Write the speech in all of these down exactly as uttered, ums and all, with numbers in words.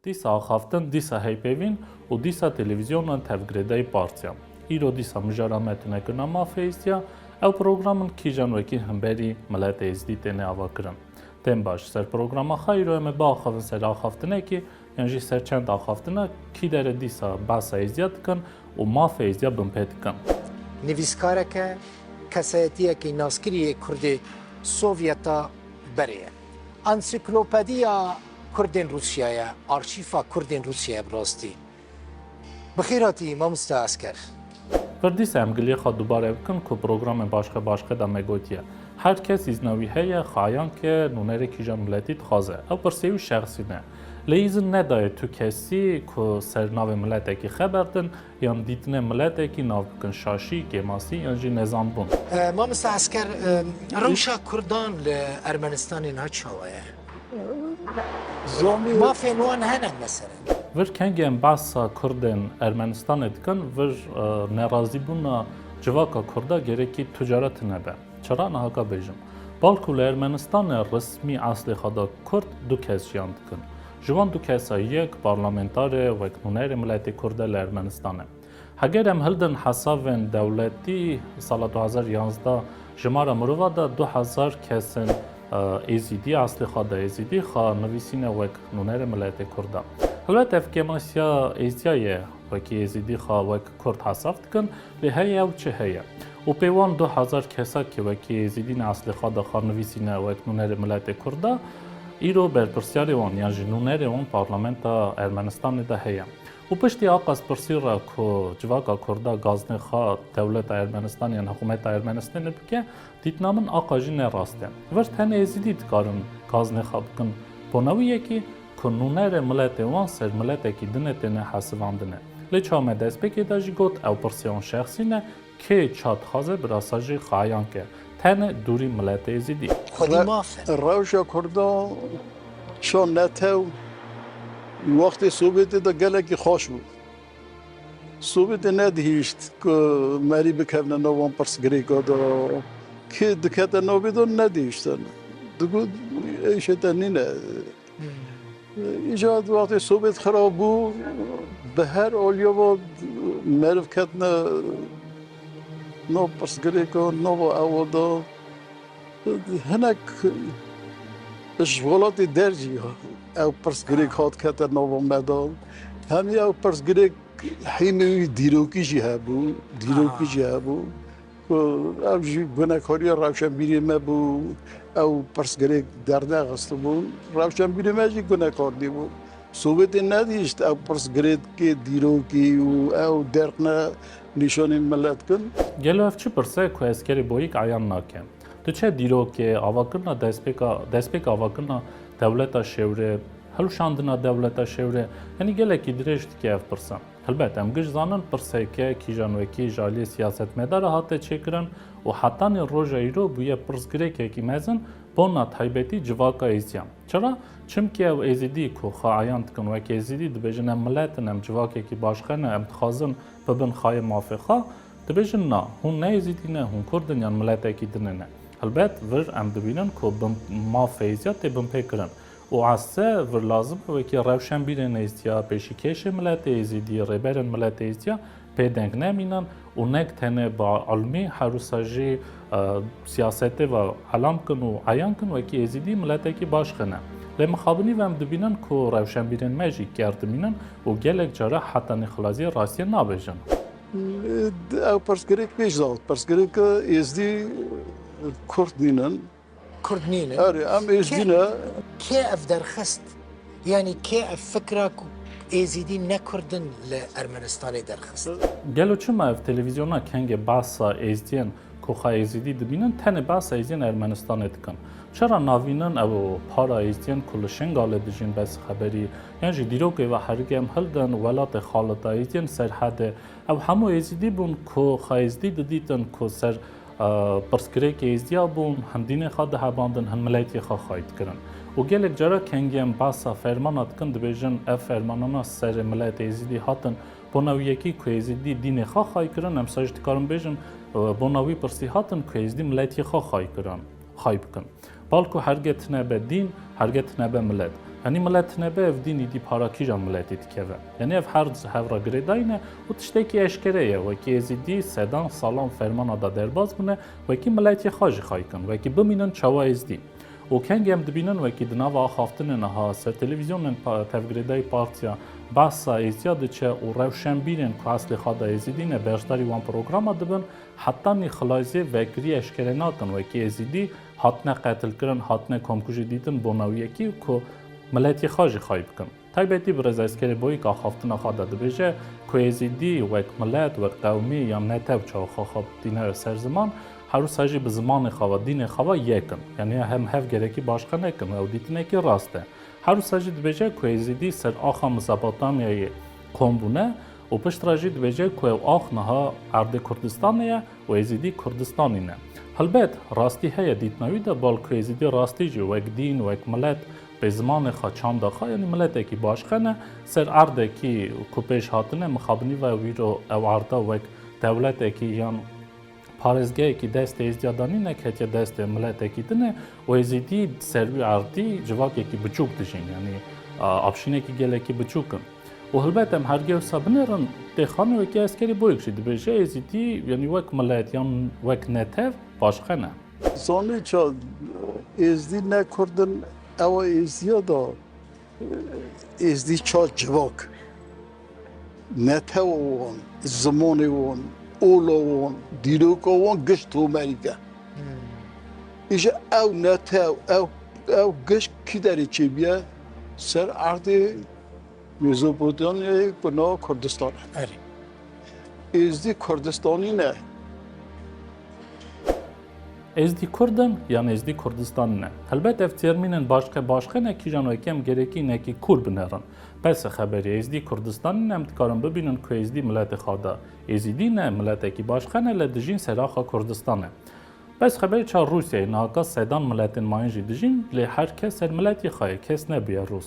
Dîsa axaftin, dîsa heypêvîn û dîsa televîzyonan tevgirêdayî partiyan. Îro dîsa mijara me tune kirina mafê êzdiya, ew program in kîjan wekî himberî miletê êzdî têne avakirin. Tên baş, ser programa xwe îro em ê biaxivin ser axaftinekê, yan jî ser çend axaftina kî dere dîsa behsa êzdiya dikin û mafê êzdiya binpê dikin. Nivîskareke, kesayetiyekî naskirî yê Kurdê Sovyeta berê ye. Ansiklopediya Kurdên Rûsya ye, arşîfa Kurdên Rûsya ye bi rastî. Bi xêr hatî, mamoste Esker. Vir dîsa em giliyê xwe dubare bikin ku programê Başqe Başqe de me gotiye. Her kes îzna wî heye, xwe eyan ke nûnerê kîjan miletî dixwaze. Ew pirsê wî şexsî ne. Lê îzin nedaye tu kesî ku ser navê miletekî xeber din, yan dîtinê miletekî nav bikin şaşî, kêmasî yan jî nezanbûn. E, mamoste Esker, e, rewşa Kurdan li Ermenistanê niha çawa ye? Zanî Mafên wan hene mesela? Vir kengê em behsa Kurdên Ermenistanê dikin, vir, e, nerazîbûna civaka Kurda gerekî tu cara tune be. Çira niha ka bêjim? Balku li Ermenistanê resmî eslê xwe de Kurd du kes jiyan dikin. Ji wan du kesa yek parlamentar e, wek nûnerê miletê Kurd e li Ermenistanê. Heger em hildin hesavên dewletî, sala du hazar yanzdeh jimara mirova de du hezar kesên, e, Êzîdî, eslê xwe de Êzîdî, xwe nivîsîne wek nûnerê miletê Kurda. Helbet ev kêmasiya Êzdiya ye, wekî Êzîdî xwe wek Kurd hesav dikin, lê heye ew çi heye. Û pê wan du hezar kesa ku wekî Êzîdî ne eslê xwe de xwe nivîsîne wek nûnerê miletê Kurda, îro berpirsiyarê wan yan jî nûnerê wan parlamenta Ermenistanê de heye. Û piştî aqas pirsî re ku civaka Kurda gaznê xwe dewleta Ermenistanê yan hikûmeta Ermenistanê bike, dîtina min aqa jî ne rast e. Vir tenê Êzîdî dikarin gaznê xwe bikin bona wî yekî ku nûnerê miletê wan ser miletekî dinê têne hesivandine. Lê çawa me destpêkê de jî got, ew pirsê wan şexsî ne, kê ça dixwaze birasa jî xwe eyan ke. Tenê dûrî miletê Êzîdî. Xwedî maf e. Rewşa Kurdan şa netew wextê Sovyetê de gelekî xweş bû. Sovyetê nedihîşt ku merî bikevne nav wan pirsgirêka de. Kê dikete navê de nedihîştin. Digot, êşê te nîne. Îca wextê Sovyet xirab bû, bi her aliya ve meriv ketine nav pirsgirêka, nava ewa de. Hinek ji welatê der jî ew pirsgirêk hat kete nava me de. Hemî ew pirsgirêk hîmê wî dîrokî jî hebû, dîrokî jî hebû. Ku ev jî gunekariya rewşenbîrê me bû, ew pirsgirêk dernexistibûn. Rewşenbîrê me jî gunekar nîbû. Sovyetê nedihîşt ew pirsgirêkê dîrokî û ew derxne nîşanî milet kin. Gelo ev çi pirs e ku Eskerê Boyîk eyan nake? Diçe dîrokê, avakirina destpêka, destpêka avakirina dewleta şêwrê, hilşandina dewleta şêwrê, yanî gelekî dirêj dike ev pirsa. Helbet, em giş zanin pirseke kîjan wekî ji aliyê siyasetmedara hate çêkirin û hetanî roja îro bûye pirsgirêkekî mezin bona taybetî civaka Êzidiyan. Çira? Çimkî ew Êzidî ku xwe eyan dikin wek Êzidî, dibêjin, em milet in, em civakekî başqe ne, em dixwazin bibin xayê mafê xwe, dibêjin, na, hûn ne Êzidî ne, hûn Kurd in yan miletekî din ne. Helbet, vir em dibînin ku bin mafê Êzidiya tê binpêkirin. Û ese vir lazim e wekî rewşenbîrên Êzidiya, pêşîkêşê miletê Êzidî, rêberên miletê Êzidiya pê deng nemînin û nek tenê bi ilmî, her wisa jî, e, siyasetê ve elam kin û eyan kin wekî Êzidî miletekî başqe ne. Lê mixabinî ve em dibînin ku rewşenbîrên me jî ker dimînin û gelek cara hetanî xilaziyê rastiyê nabêjin. Ew pirsgirêk pêş de hat. Pirsgirêka Êzidî Kurd nînin. Kurd nînin. Erê, em Êzidî ne. Kê ev derxist? Yanî kê ev fikra ku Êzidî ne Kurd in li Ermenistanê derxist? Gelo çima ev televîzyona kengê behsa Êzdiyên ku xwe Êzidî dibînin, tenê behsa Êzdiyên Ermenistanê dikin? Çira navînin ew para Êzdiyên ku li Şingalê dijîn bes xeberî, yan jî dîrokê ve herikê em hildin welatê xalita Êzdiyên Serhedê, ew hemû Êzidî bûn ku xwe Êzidî didîtin ku ser, e, pirsgirêkê Êzidiya bûn, him dînê xwe dihebandin, him miletiyê xwe xayî dikirin. Û gelek cara kengê em behsa fermana dikin, dibêjin ev fermanana serê miletê Êzidî hatin, bona wî yekî ku Êzidî dînê xwe xayî kirin, em saj dikarin bêjin, e, bona wî pirsî hatin ku Êzidî miletiyê xwe xayî kirin, xayî bikin. Balku herge tine be dîn, herge tine be milet. Yanî milet nebe ev dîn îdî para kîjan miletî dikeve? Yanî ev her hev re girêdayî ne û tiştekî eşkere ye. Wekî Êzîdî sedan salan fermana de derbas bûne, wekî miletê xwe jî xayî kin, wekî bimînin çawa Êzdî. Û kengê em dibînin wekî di nava axaftinên aha ser televîzyonên pa-, tevgirêdayî partiya behsa Êzdiya diçe û rewşenbîrên ku eslê xwe de Êzîdî ne beşdarî wan programa dibin, hetanî xilaziyê vekirî eşkere nakin wekî Êzîdî hatine qetilkirin, hatine komkujî dîtin bona wî yekî ku miletê xwe jî xayî bikin. Taybetî birêz Eskerê Boyîk axaftina xwe de dibêje ku Êzîdî wek milet, wek qewmî yan netew çawa xwe xwe dîne ser ziman, her wisa jî bi zimanê xwe ve, dînê xwe ve yek in. Yanî hem hev gerekî başqe nekin, ew dîtinekî rast e. Her wisa jî dibêje ku Êzîdî ser axa Mezopotamyayê kom bûne û piştre jî dibêje ku ew ax niha erdê Kurdistanê ye û Êzîdî Kurdistanî ne. Helbet, rastî heye dîtina wî de, bal ku Êzîdî rastî jî wek dîn, wek milet, bê zimanê xwe, çanda xwe, yanî miletekî başqe ne, ser erdekî ku pêş hatine, mixabinî ve wîro ew erda wek dewletekî yan parêzgehekî destê Êzdiya de nîne, ketiye destê miletekî din e û Êzîdî ser wî erdî civakekî biçûk dijîn, yanî, a, apşînekî gelekî biçûk in. Û helbet em hergê wisa binêrin, tê xanê wekî Eskerî Boyîk jî dibêje, Êzîdî, yanî wek milet yan wek netew başqe ne. Zanî ça Êzdî ne Kurd in, ewa Êzdiya da Êzdî ça civak, netewa wan, zimanê wan, ola wan, dîroka wan giş Tomerî ke. Îja ew netew, ew, ew giş kî derê çêbiye? Ser erdê Mezopotamyayê ku na Kurdistan e. Erê. Êzdî Kurdistanî ne. Êzdî Kurd in yan Êzdî Kurdistanî ne? Helbet ev termînên başqe başqe ne, kîjan wekî em gerekî nekî kûr binêrin. Bes e xeberê Êzdî Kurdistanî ne, em dikarin bibînin ku Êzdî miletê xwe de Êzîdî ne, miletekî başqe ne, lê dijîn ser axa Kurdistan e. Bes xeberê ça Rûsyayê nihaka sedan miletên mayîn jî dijîn, lê her kes ser miletî xwe ye, kes nebûye Rûs.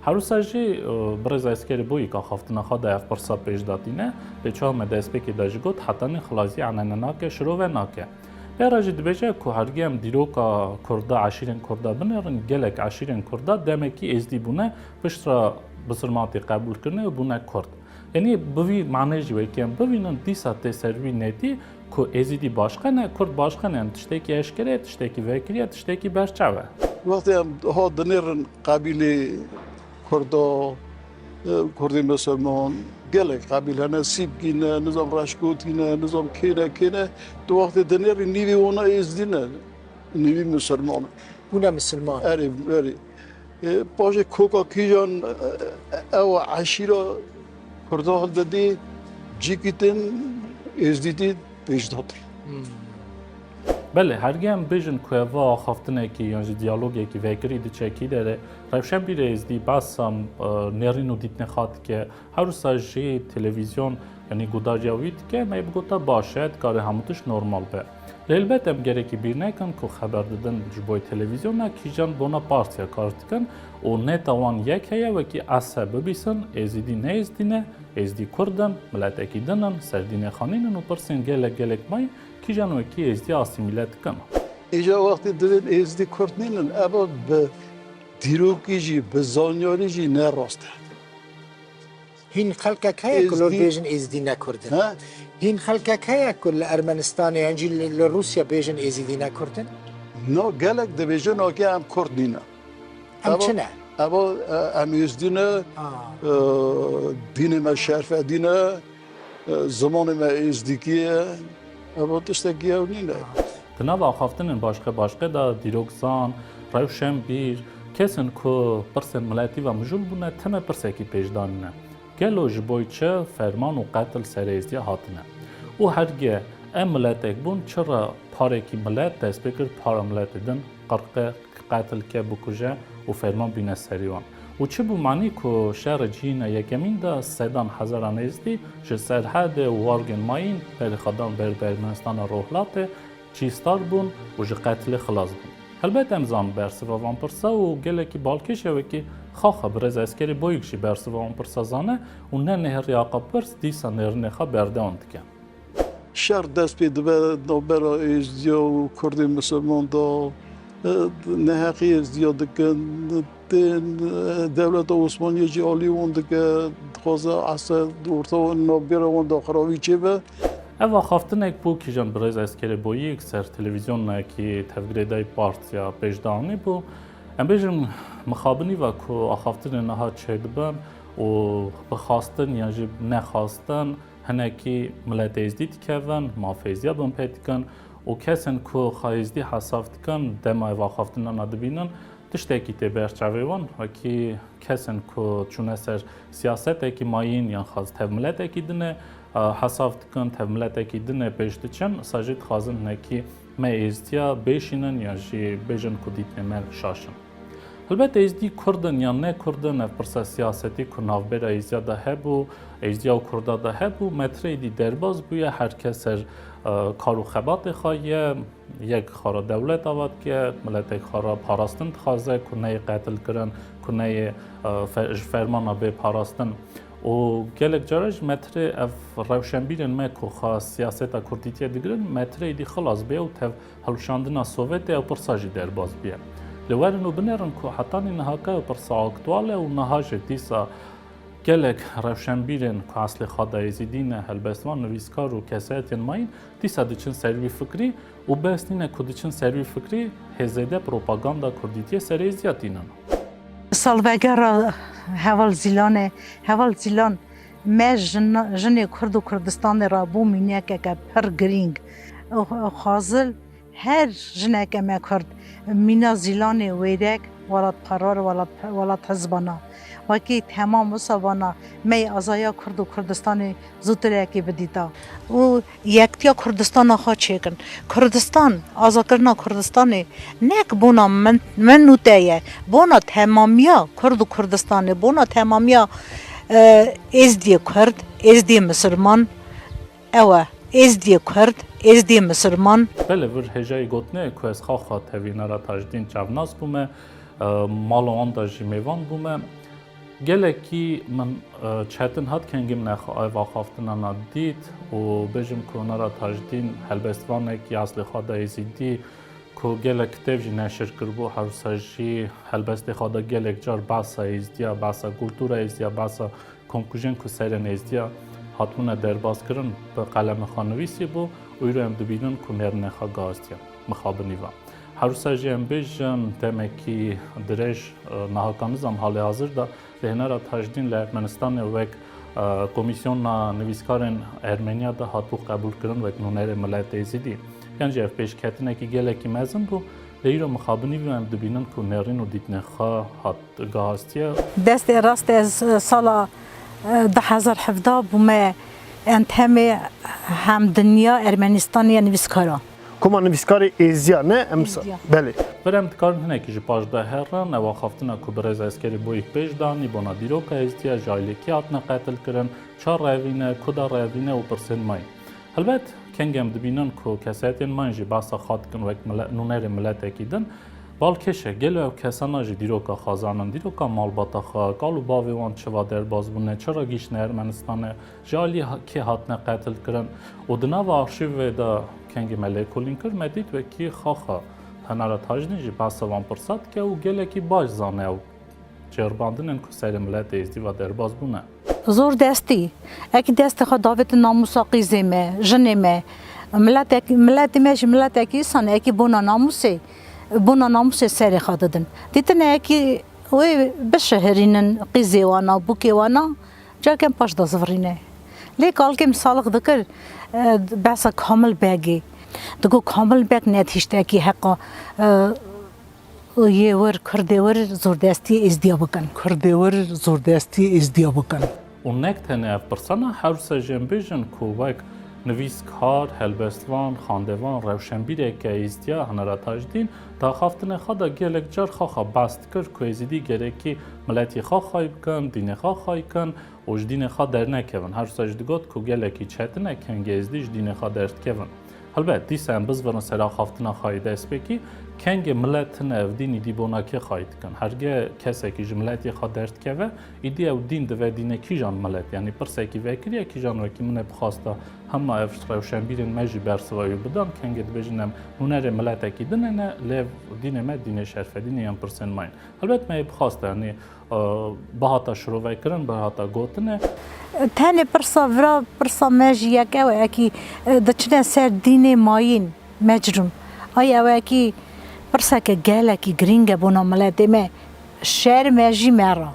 Her wisa jî, e, birêz Eskerî Boyîk axaftina xwe de ev pirsa pêş datîne, lê çawa me destpêkê de jî got, hetanî xilazî enene nake, şirove nake. Pê re jî dibêje ku hergê em dîroka Kurda, eşîrên Kurda binêrin, gelek eşîrên Kurda demekî Êzdî bûne, piştre bisilmatî qebûl kirine û bûne Kurd. Yanî bi vî manê jî wekî em bibînin, dîsa tê ser wî netî ku Êzîdî başqe ne, Kurd başqe ne, em tiştekî eşkere ye, tiştekî vekirî ye, tiştekî berçav e. Wextê em ha dinêrin qebîlê Kurda, e, Kurdê Misilman, gelek qebîl hene, Sîpkî ne, nizam Reşkotî ne, nizam kê ne, kê ne. Tu wextê dinêrî nîvê wana Êzdî ne, nîvî Misilman. Bûne Misilman. Erê, erê. E, paşê koka kîjan, e, ew eşîra Kurda hildidî, cîkî din Êzdîtî pêş datî. Hmm. Belê, hergê em bêjin ku eva axaftinekî yan jî diyalogekî vekirî diçe kî derê, rewşenbîrê Êzdî behsa, e, nêrîn û dîtinê xwe dike, her wisa jî televîzyon, yanî gudariya wî dike, me bigota baş e, dikare hemû tişt normal be. Lê helbet em gerekî bîr nekin ku xeber didin ji bo televîzyona kîjan bona partiya kar dikin û neta wan yek heye, wekî ese bibîsin, Êzîdî ne Êzdî ne, Êzdî Kurd in, miletekî din in, ser dînê xwe nînin û pirsên gelek gelek mayîn kîjan wekî Êzdî asîmîle dikin. Îja wextê dibên Êzdî Kurd nînin, eva bi dîrokî jî, bi zanyarî jî ne rast e. Hîn xelkek heye ku li Êzdî bêjin Êzdî ne Kurd in? He? Hîn xelkek heye ku li Ermenistanê yan jî li, li Rûsya bêjin Êzîdî ne Kurd in? No, gelek dibêjin, okê, em Kurd nîne. Em çi ne? Eva, e, em Êzdî ne, Ha. e, dînê me şerfedî ne, e, zimanê me Êzdîkî ye. Eva tiştekî ew nîne. Di nava axaftinên başqe başqe de dîrokzan, rewşenbîr, kesên ku pirsên miletî ve mijûl bûne, time pirsekî pêş danîne. Gelo ji bo çi ferman û qetil serê Êzdiya hatine? Û herge em miletek bûn, çira parekî milet dest pê kir para miletê din qirqe, qetil ke, bikuje û ferman bîne serî wan? Û çi bû manî ku şerê cîhîna yekemîn de sedan hezaran Êzdî ji Serhedê û wargên mayîn berê xwe dan ber bi Ermenistana Rojhilatê, çîstar bûn û ji qetilê xilas bûn? Helbet em zanin bersiva van pirsa û gelekî balkêş e, wekî xaxa birêz Eskerî Boyîk jî bersiva wan pirsa zane û ne nehêriya xwe pirs dîsa nêrînê xwe berdewam dike. Şer dest pê dibe navbera Êzdiya û Kurdên Misilman de, Neheqî êzdiya dikin, tên, e, dewleta Osmaniyê jî alî wan dike, dixwaze esed orta wan navbêra wan daxuravî çêbe. Ev axaftinek bû kîjan birêz Eskerê Boyî ser televîzyonekî tevgirêdayî partiya pêş de anî bû. Em bêjin mixabinî ve ku axaftinên niha çêdibin û bi xwestin yan jî nexwestin hinekî miletê êzdî dikevin, mafê êzdiya binpê dikin û kesên ku xwe êzdî hesab dikin, dema ev axaftinana dibînin, tiştekî tê ber çavê wan, wekî kesên ku çûne ser siyasetekî mayîn yan xwest tev miletekî dinê, e, hesab dikin, tev miletekî dinê pêş diçin, sa jî dixwazin hinekî me êzdiya bêşînin yan jî bêjin ku dîtinê me şaş in. Helbet êzdî kurd in yan ne kurd in, ev pirsa siyasetî ku navbera êzdiya de hebû, êzdiya û kurda de hebû, metre êdî derbas bûye, her kes ser, e, kar û xebatê xwe ye, yek xwe re dewlet ava dike, miletek xwe re parastin dixwaze ku neyê qetil kirin, ku neyê, e, fe-, ji fermana bê parastin. Û gelek cara jî metre ev rewşenbîrên me ku xwe siyaseta kurdîtiyê digirin, metre êdî xilas bê û tev hilweşandina Sovyetê ew pirsa jî derbas bûye. Lê werin û binerin ku hetanî nihaka ew pirsa aktual e û niha jî dîsa gelek rewşenbîrên ku eslê xwe da êzidî ne, helbestvan, nivîskar û kesayetên mayîn dîsa diçin ser wî fikrî û bes nîne ku diçin ser wî fikrî, hê zêde propaganda kurdîtiyê ser êzdiya tînin. Salvegera Heval Zîlanê, Heval Zîlan me jin-, jinê Kurd û Kurdistanê re bû mînekeke pir girîng. Xwazil her jineke me Kurd, mîna Zîlanê wêrek welatparvar, welat, welat hizbana. Wekî temam wisa vana me yê azaya Kurd û Kurdistanê zûtirekî bidîta. Û yektiya Kurdistana xwe çêkin. Kurdistan, azakirina Kurdistanê nek bona min, min û te ye. Bona temamiya Kurd û Kurdistanê, bona temamiya, e, Êzdiyê Kurd, Êzdiyê Misirman, ew e. Êzdiyê Kurd, Êzdiyê Misirman. Belê vir hêjayî gotinê ku ez xaxa tevî Nara Tajdîn çavnas bûme, e, mala wan de jî mêvan bûme. Gelekî min, e, çetin hat kengî min ev axaftinana dît û bêjim ku Nara Tajdîn helbestvanek ya eslê xwe de êzidî ku gelek kitêb jî neşir kiribû, her wisa jî helbestê xwe de gelek car behsa êzdiya, behsa kultura êzdiya, behsa komkujên ku serên êzdiya hatibûne derbas kirin, bi qelemê xwe nivîsî bû û îro em dibînin ku nêrînê xwe gastiye mixabinî ve. Her wisa jî em bêjin demekî dirêj, e, niha ka nizam halê hazir de lê Nara Tajdîn li Ermenistanê wek, e, Komîsyona Nivîskarên Ermeniya de hatibû qebûlkirin wek nûnerê miletê Êzidî. Yan jî ev pêşketinekî gelekî mezin bû, lê îro mixabinî ve em dibînin ku nêrîn û dîtinê xwe hat gahastiye. Destê rast ez sala, e, du hezar hevdeh bûme entemê Hemdinya Ermenistanê ya nivîskara. Koma nivîskarê êziya ne, em sa-, Êziya. Belê. Vir em dikarin hinekî ji paş de herin, ew axaftina ku birêz Eskerî Boyî pêş danî bona dîroka êzdiya, ji ailê kî hatine qetil kirin, ça revîne, ku da revîne û pirsên mayî. Helbet, kengî em dibînin ku kesayetên mayîn jî behsa xwe dikin wek mile-, nûnerê miletekî din. Balkêş e, gelo ew kesana jî dîroka xwe zanin, dîroka malbata xwe, kal û bavê wan çiva derbas bûne, çira gihîştine Ermenistanê, ji alî ha-, kê hatine qetil kirin û di nava arşîvê de kengî me lêkolîn kir, me dît wekî xaxa Nara Tajdîn jî behsa van pirsa dike û gelekî baş zane ew çêribandinên ku serê miletê Êzdî ve derbas bûne. Zor destî, ekî destê xwe davêtin namûsa qîzê me, jinê me, miletek-, miletê me jî miletekî îsan e, ekî bona namûsê, bona namûsê serê xwe didin. Dîtine ekî wê bişihirînin qîzê wana, bûkê wana, carkên paş de zivirîne. Lê kalkê min salix dikir, e, behsa Kamil Begê. Digot Kamil Beg netihîşt ekî heqa, e, yê wir, Kurdê wir zordestiyê Êzdiya bikin. Kurdê wir zordestiyê Êzdiya bikin. Û nek tenê ev pirsana, her wisa jî em bêjin ku wek nivîskar, helbestvan, xandevan, rewşenbîreke Êzdiya Nara Tajdîn, di axaftinê xwe de gelek car xwe xwe behs dikir ku Êzidî gerekî miletî xwe xwey bikin, dînê xwe xwey bikin û ji dînê xwe dernekevin. Her wisa jî digot ku gelekî çetin e kengê Êzdî ji dînê xwe derdikevin. Helbet, dîsa em bizvirin ser axaftina xwe yê destpêkî, Kengê milet tine ev dîn îdî bona kê xayî dikin? Herge kesekî ji miletê xwe derdikeve, îdî ew dîn dive dîne kîjan milet? Yanî pirsekî vekiriye, kîjan wekî min ê bixwasta hema ev rewşenbîrên me jî bersiva wî bidan, kengê dibêjin em nûnerê miletekî din ê ne, lê ev dînê me dînê şerfedînê yan pirsên me yên. Helbet me yê bixwasta, yanî, e, bihata şirovekirin, bihata gotinê. Tenê pirsa vira, pirsa me jî yek ew e, ekî, e, diçine ser dînê mayîn, mecrûm. Ay ew ekî pirseke gelekî girîng e bona miletê me. Şerm e jî me re.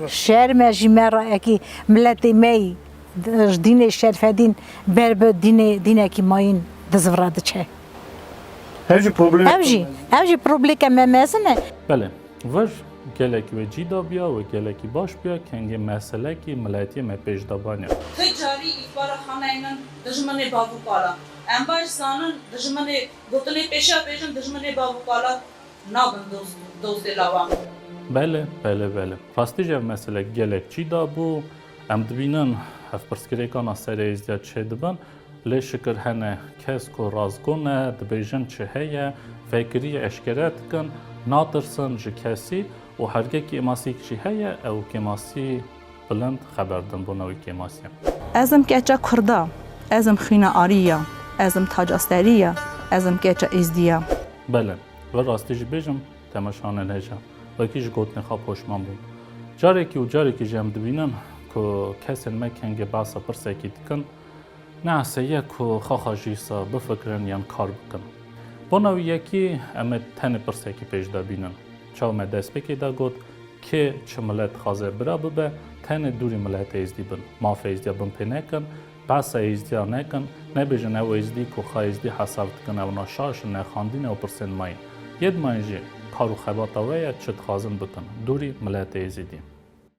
Şerm e jî me re, ekî miletê me yî, d-, ji dînê şerfedîn ber bi dînê, dînekî mayîn dizivire diçe. Ev jî probleme Ev jî, ev jî probleke me mezin e. Belê. Vir gelek wê cî dabiya, wê gelekî baş biya, kengê meselekî miletiyê me pêş dabaniya. Ti carî îxbara xaneynin dijminê bav û kala. Em baş zanin dijminê gotinê pêşiya bêjin dijminê bav û kala nabin dost, dostê lawan. Belê, belê, belê. Rastî jî ev mesele gelek cî dabû. Em dibînin ev pirsgirêkana serê êzdiya çêdibin. Lê şikir hene kes ku rastgo ne, dibêjin çi heye, vekirî eşkere dikin, natirsin ji kesî û herge kêmasîk jî heye, ew kêmasî bilind xeber din bona wî kêmasiyê. Ez im keça Kurda, ez im xwîna Arî ya, ez im taca serî ya, ez im keça Êzdî ya. Belê, bi rastî jî bêjim, temeşanên hêja, wekî ji gotinê xwe poşman bûm. Carekî û carekî jî em dibînin ku kesên me kengê behsa pirsekî dikin, ne esê ye ku xaxa jî sa bifikirin yan kar bikin. Bona wî yekî em ê tenê pirsekî pêş de bînin. Çawa me destpêkê de got, kê çi milet dixwaze bira bibe, tenê dûrî miletê êzdî bin. Mafê êzdiya bin pê nekin, behsa êzdiya nekin, nebêjin ew êzdî ku xwe êzdî hesab dikin, ew naşaş in, nexwendî ne û pirsên me yên. Yê di me yên jî kar û xebata we ye, çi dixwazin bikin, dûrî miletê êzidî.